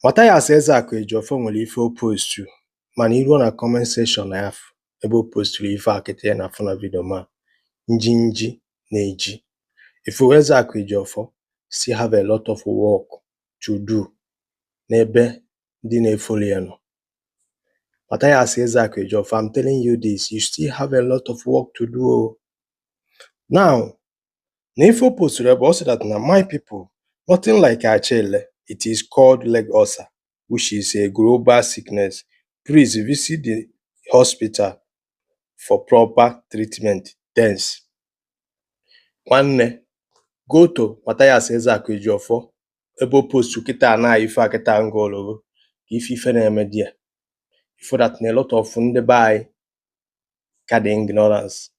Mathias Ezeaku Ejiofor nwere ife o postu, mana i ruo na comment section ya ebe o posturu ife a kịta ị na-afụ na video ma njinji na-eji ifu. Ezeaku Ejiofor still have a lot of work to do n'ebe ndị na-efollow ya nọ. Mathias Ezeaku Ejiofor, I'm telling you this, you still have a lot of work to do o. Now, na ife o posturu ebe ọ sị that na, "My people, nothing like achele. It is called leg ulcer, which is a global sickness. Please visit the hospital for proper treatment. Thanks." Nwanne, go to Mathias Ezeaku Ejiofor ebe o postu kịta na ife a kịta ngologo ka ife na-eme there. Ifu that na a lot of ndị be anyị ka dị ignorance.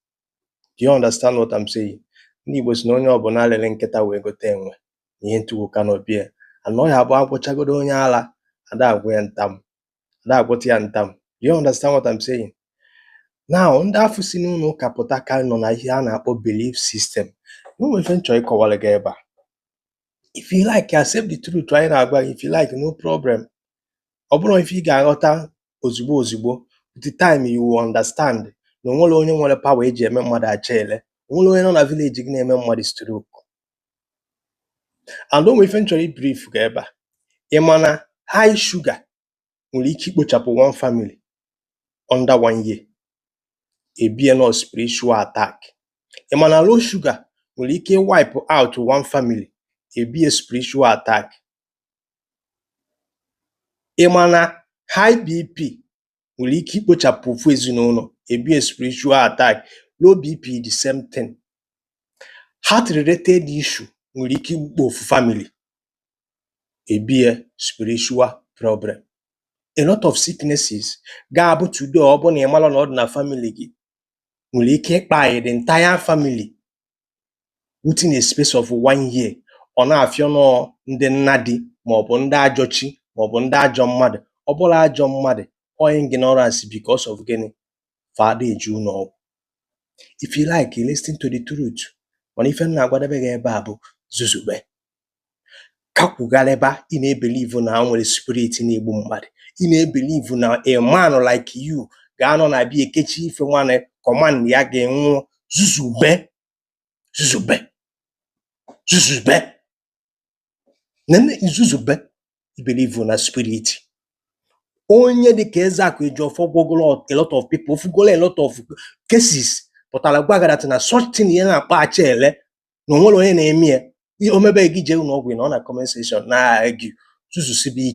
Do you understand what I'm saying? Ndị Igbo sị na onye ọbụla lere nkịta wee gote enwe na ihe ntụgwu ka nọ bie and ọ ya abụ agwụchagodo onye ala ada agwụ ya ntam, ada agwụta ya ntam. Do you understand what I'm saying? Now, ndị afụ si n'ụlọ ụka pụta ka nọ na ihe a na-akpọ belief system. O nwere ife m chọrọ ịkọwara gị ebe a. If you like, accept the truth anyị na-agwa gị. If you like, no problem. Ọ bụrụ ife ị ga-aghọta ozugbo ozugbo, with the time you will understand na o nwere onye nwere power eji eme mmadụ achele, o nwere onye nọ na village gị na-eme mmadụ stroke. And o nwere ife m chọrọ ibrief gị ebe a. Ị ma na high sugar nwere ike ikpochapụ one family under one year, ebie nọ spiritual attack? Ị ma na low sugar nwere ike wipe out one family, ebie spiritual attack? Ị ma na high BP nwere ike ikpochapụ ofu ezinụlọ, ebie spiritual attack? Low BP, the same thing. Heart related issue nwere ike igbu ofu family, ebie spiritual problem. A lot of sicknesses ga-abụ today, ọ bụ na ị mara na ọ dị na family gị, nwere ike ịkpa anyị the entire family within a space of one year. Ọ na-afịọ nọọ ndị nnadi maọbụ ndị ajọ chi maọbụ ndị ajọ mmadụ. Ọ bụrụ ajọ mmadụ ọ ignorance. Because of gịnị? Fada eje ụlọ ọgwụ. If you like, listen to the truth, mana ife m na-agwadebe gị ebe a bụ zuzube kakwugharịba. Ị na-ebelieve na nwere spirit na-egbu mmadụ. Ị na-ebelieve na a man like you ga-anọ na bia ekechi ife nwanne command ya ga-enwụọ. Zuzube, zuzube, zuzube, nene zuzube. Ibelieve na spirit onye dịka Ezeaku Ejiofor gwọgoro a lot of people, fugolo a lot of cases, pụtara gwa gị that na such thing ihe na-akpọ achele na onwere onye na-eme ya. Ihe omebe gị, jee ụlọ ọgwụ. Ị nọ na comment section na argue. Zuzusibe ike.